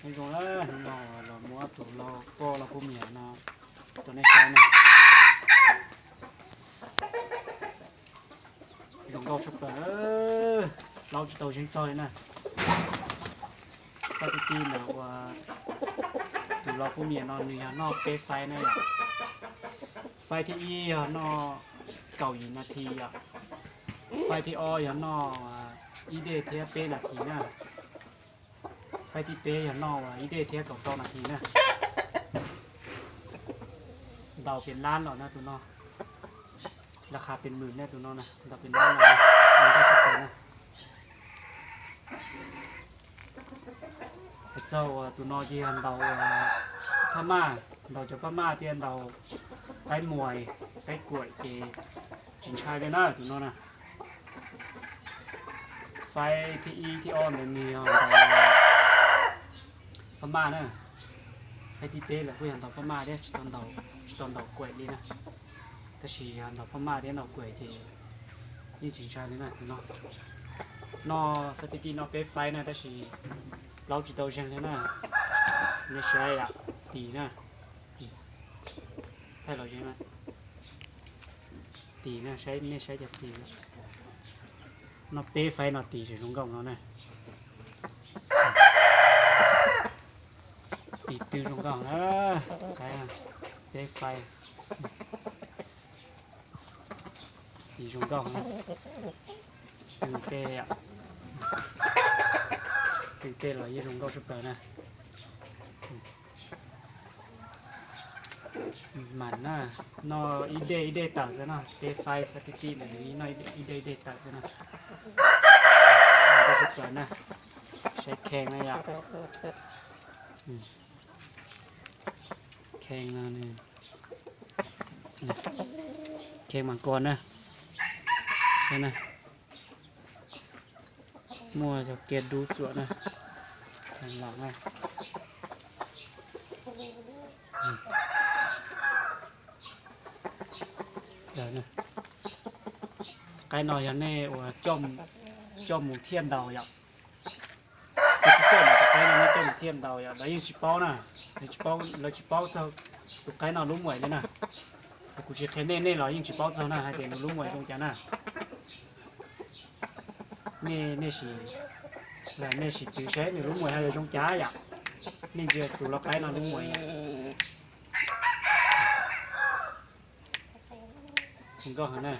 Nyob zoo na, hnub no los muab tus lau poj lau pub mias no rau nej saib na. Zoo nkauj sab plaws, plaub tsis tau zeeg txog li na. Xab tib tib ntawm uas tus lau pub mias no nws yog noj peb faib na yom. Faib thib ib yog noj kaum yim nas this yom. Faib thib ob yog noj ib dej thiab peb nas this na. Faib thib peb yog noj ib dej thiab kaum rau nas this na. Ntaus pes lab los na tus no. Laj qha pes mws na tus no na, ntaus pes lab los na. Nws ntaus tsis tau na. Hais txog uas tus no ces yog ntaus uas phab maj, ntaus cov phab maj thiab ntaus qaib muas, qaib kuam ces tsis ntshai li na tus no na. Faib thib ib thib ob ntawd nws yog ntaus phab maj na. Faib thib peb lawm kuj yog ntaus phab maj thiab, tsis tau ntaus kuam li na. Tab sis yog ntaus phab maj thiab ntaus kuam ces yeej tsis ntshai li na tus no. Noj xab tib tib noj peb faib na tab sis plaub tsis tau zeeg li na. Nej saib yom, tis na. Thaij los zeeg na. Tis na, saib nej saib cov tis. Noj peb faib no tis tseem zoo nkauj no na. Tis twg zoo nkauj na, qaib peb faib. Tis zoo nkauj na. Twg tej, twg tej los yeej zoo nkauj sab plaws na. Mas na, noj ib dej ib dej tawm xwb no, peb faib xab tib tib ntawd nws noj ib dej ib dej tawm xwb no. Zoo nkauj sab plaws na. Saib khee na yom. Khee no, khee mas kos na. Muaj cov kiav dub txuam na. Los na. Qaib no yog nej uas coj mus thiaj ntaus yom. Tus xib xej no tus qaib no nej coj mus thiaj ntaus yom, lawv yeej tsis paub na. Lawv tsis paub, lawv tsis paub txog tus qaib no lub muem li na. Es kuv tsis qhia nej, nej los yeej tsis paub txog na hais tias nws lub muem zoo cas na. Nej, nej sim, nej sim twv saib nws lub muem ho yog zoo cas yom. Nej ntsia tus lau qaib no lub muem yom. Zoo nkauj heev na.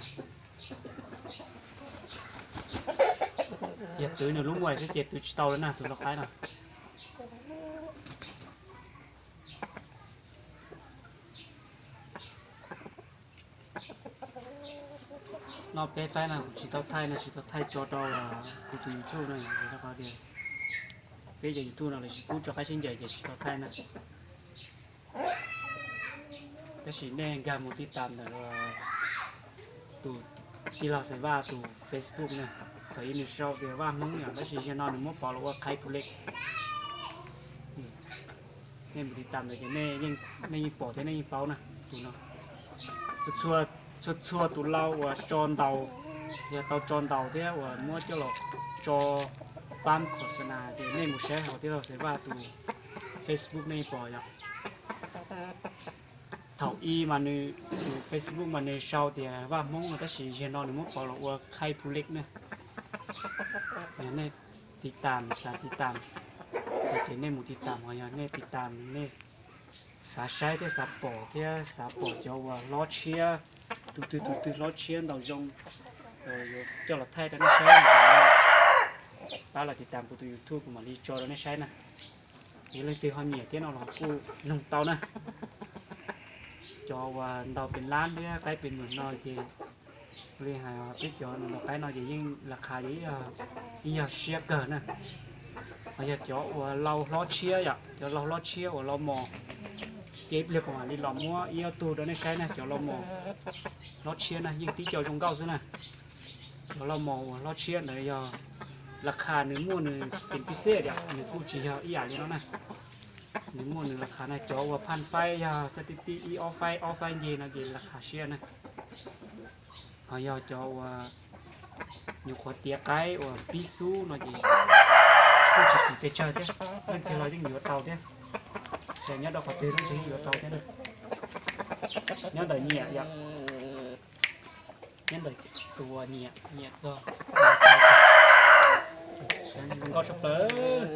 Yog twv nws lub muem xwb ces twv tsis tau li na tus lau qaib no. Noj peb faib no kuv tsis tau thaij no, tsis tau thaij tso rau kuv tus YouTube no, rau qhov tias peb cov YouTube no lawv tsis pub tso qaib sib ncaws ces tsis tau thaij na. Tab sis nej nkag mus tij tam ntawm tus tij laug Xaiv Vaj tus Facebook na, thaum ub nws sau tias Vaj Hmoob yom, tab sis zaum no nws muab pov los ua Qhaib Phu Lej. Nej mus tij tam ntawd ces nej yeej pom thiab nej yeej paub na tus no. Txhua txhua tus lau uas tso ntaus, yog tau tso ntaus thiab uas muab coj los tso pab khos xas nas ces nej mus saib hauv tij laug Xaiv Vaj tus Facebook nej yeej pom yom. Thaum ub mas nws, tus Facebook mas nws sau tias Vaj Hmoob no tab sis zaum no nws muab pov los ua Qhaib Phu Lej na. Yog nej tij tam, xav tij tam, ces nej mus tij tam, ho yog nej tij tam nej xav saib thiab xav pom thiab xav pom cov uas hlob tshiab, tus twg tus twg hlob tshiab ntaus zoo, yuav coj los thaij rau nej saib, pab los tij tam kuv tus YouTube kuv mam li tso rau nej saib na. Yog leej twg ho nyiam thiab no los kuj noog tau na. Cov uas ntaus pes lab thiab qaib pes mws no ces li hais peb cov ntaus qaib no ces yeej las khas ces yeej yog siab kawg na. Ho yog cov uas lau hlob tshiab yom, cov lau hlob tshiab uas lau mos, ces ib pliag kuv mam li los muab ib ob tug rau nej saib na, cov lau mos hlob tshiab na yeej tib co zoo nkauj xwb na. Cov lau mos uas hlob tshiab ntawd yog las khas nws muaj nws kev pib xej tias nws kuj tsis yog ib yam li no na. Nws muaj nws las khas na, cov uas phaj faib yog xab tib tib ib ob faib ob faib nce no ces las khas siab na. Ho yog cov uas nyuam qhuav tiav qaib uas pib xub no ces Tsis tim pes tsawg thiab, leej twg los yeej yuav tau thiab. Tsis hais nyob rau qhov twg leej twg yeej yuav tau thiab na. Nyob ntawm nyiam yom, nyob ntawm tus uas nyiam nyiam txog. Zoo nkauj tshaj plaws.